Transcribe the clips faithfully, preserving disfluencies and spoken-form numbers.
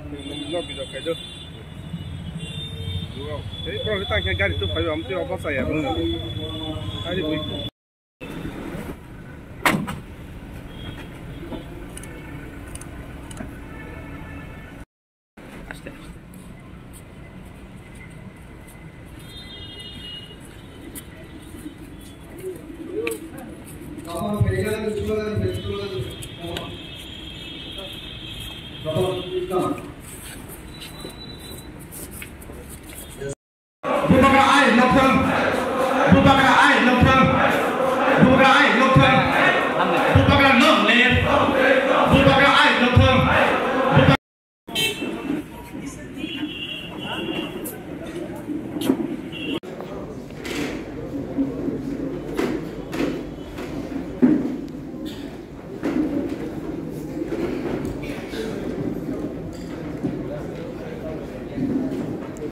No video khai do. Tei borok tang khe gari tu phai, am tei obo chaya. Ari bui. Bubagra ai nokthang. Bubagra ai nokthang. Bubagra ai nokthang. Bubagra long live. Bubagra ai nokthang.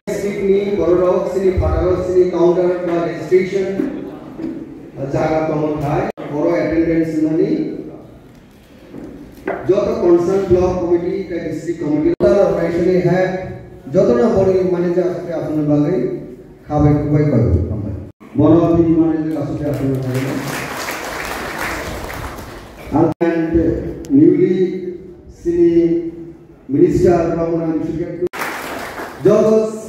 District ni borok sini phataro sini counter ba registration jaga tongthai boro attendance mani joto concern block committee tei district committee organization ni head joto na bori manager aswk aphuru bagwi khabai kubai koi hambai. Bono bini manager aswk aphuru bagwi. And newly sini minister Ramana Bishnu joto C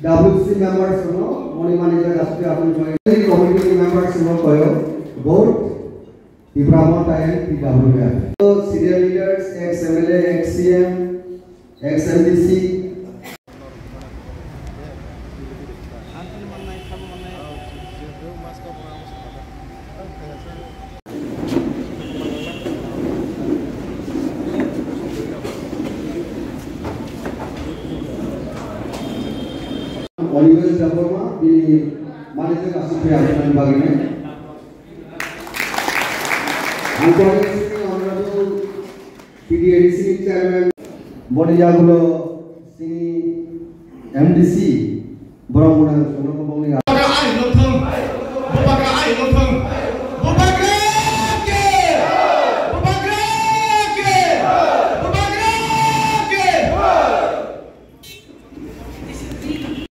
W C members no moni manager aswk aphuru bagwi committee members no koyo board Tipra Motha and P W F. So, senior leaders, ex M L A, ex C M, ex M D C. Onimesh Debbarma, bini manager aswk khe ang bagwi nai. Ang kori sini honorable P D A D C ni chairman. Boni yagulo sini M D C borok mwnang songrok bongni. Bubagra ai nokthang, bubagra ai nokthang.